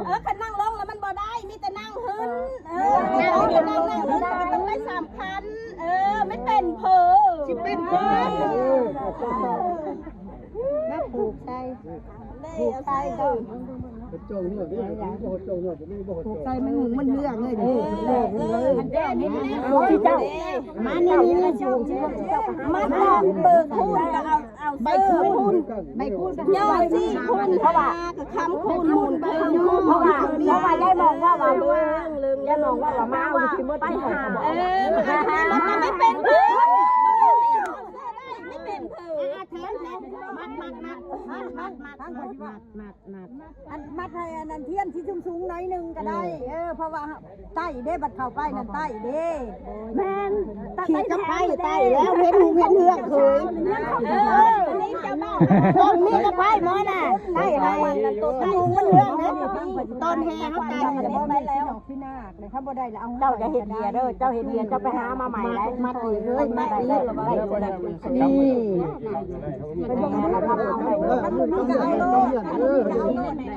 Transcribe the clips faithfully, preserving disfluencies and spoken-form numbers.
เออ คันนั่งลงแล้วมันบ่ได้ มีแต่นั่งหึน เออ นั่งนั่งหึน มันต้องได้สามคัน เออ ไม่เป็นเผลอ สิเป็นเผลอ มาผูกใส่ ผูกใส่ก็ เจ้าเนื้อนี่บ่เจ้าเนื้อบ่มีบ่ ผูกใส่มันหงมันเรื่องเลย เออ เออ มันแดงนี่ เออ เจ้า มานี่นี่ ผูกใส่ มาลองเบิกคูณก็เอา เอาใบคูณ ใบคูณ ยอดสี่คูณห้าก็คำคูณหมุนไปคูณ เพราะว่า เพราะว่ายายมองว่าว่า เรื่อง เรื่อง ยายมองว่าว่ามาเอาที่หมดที่หอยก็บอก เออ มันไม่เป็นเพื่อน ไม่เป็นเพื่อน อ่ะ แถม แถม มัด มัด มัด มัด มัด มัด มัด มัด อันมัดให้อันนั้นเทียนที่สูงๆหน่อยหนึ่งก็ได้ เออ เพราะว่าใต้เด้ บัดเข้าไปนั่นใต้เด้ แม่น ขี่กับไผใต้แล้ว เห็นหูเห็นเฮือกเขย เออ นี่จะบอก ต้องมีกับไผหมอน่ะ ใต้ให้ มันหูมันเฮือกเด้ ตอนแห่เขาใต้ ไปแล้ว พี่นาคเลย ถ้าบ่ได้แล้วเอา เจ้าจะเฮ็ดเบียร์เด้อ เจ้าเฮ็ดเบียร์ เจ้าไปหามาใหม่ได้ มัดอีกเลย มัดอีก นี่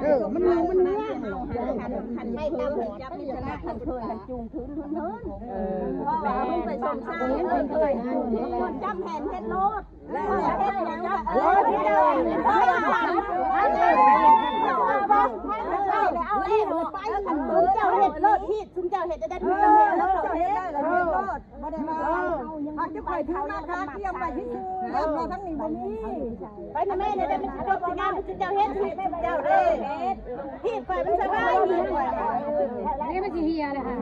เออ มัน มัน มัน ให้ตำจับพิจารณาคันเทินคันจูงพื้นเทินเทิน เออ เพราะว่ามันไปสมสร้างเทินเทิน คนจำแผนเฮ็ดโลด แล้วเฮ็ดหยังก็เออ เฮ็ดเลย เอาเลย ไปคันเทินเจ้าเฮ็ดโลด ที่ซุมเจ้าเฮ็ดจะได้เทินเทิน เจ้าเฮ็ดได้แล้วเฮ็ดโลด บ่ได้มาเอา เอาจะไปถือมาทาเทียมไปที่ซื้อ เริ่มมาทั้งนี้บ่มี ไปนะแม่เนี่ย ได้เป็นสิบเก้าสิบเก้า เป็นสิบเก้าเฮ็ด สิบเก้าเด้อ ที่ไปมันสบาย นี่มันสิเฮียเลยค่ะ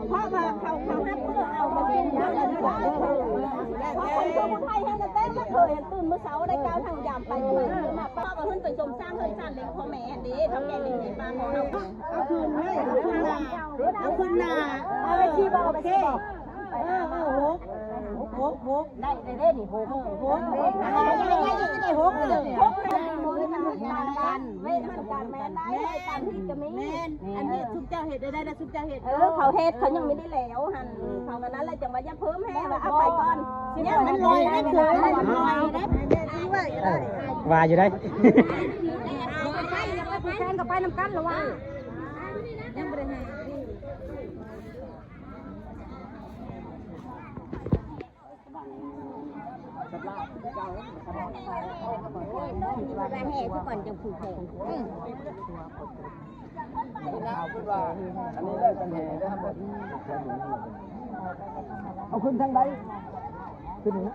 เพราะว่าเขา เขาหักเพื่อเอามาเป็นเงิน เพราะคนสมุนไพรแห้งกันเต้นแล้วเคยเห็นตื่นมื้อเช้าได้ก้าวทางยามไปเมื่อมาป้าก็ขึ้นไปชมสร้างเฮือนสร้างเลี้ยงพ่อแม่เด้ เท่าแก่เลี้ยงในบ้านของเรา เอาคืนให้ เอาคืนหน้า เอาคืนหน้า เอาไปชีบอก โอเค เออ เออ หก หก หก ได้ ได้ ได้นี่ หก หก หก ได้ ได้ ได้ ได้ หก เลย หก เลย เว้ยมันการแม่นได้ การที่จะมี แม่น อันนี้ซุมเจ้าเฮ็ดได้ ได้ ซุมเจ้าเฮ็ด เออ เขาเฮ็ด เขายังไม่ได้แล้วหั่น เขากันนั้นแหละจังว่าอย่าเพิ่มแห้ง เอาไปก่อน เนี่ยมันลอยได้ เกินมันลอยได้ ว่าอยู่ได้ ไป ไป ไป ไปนำกันหรือว่า ยังบ่ได้ให้ ว่าแห่ซะก่อนจังผูกแขน เอาขึ้นว่า อันนี้ได้จังแห่นะครับ เอาขึ้นทางใด ขึ้นนี่นะ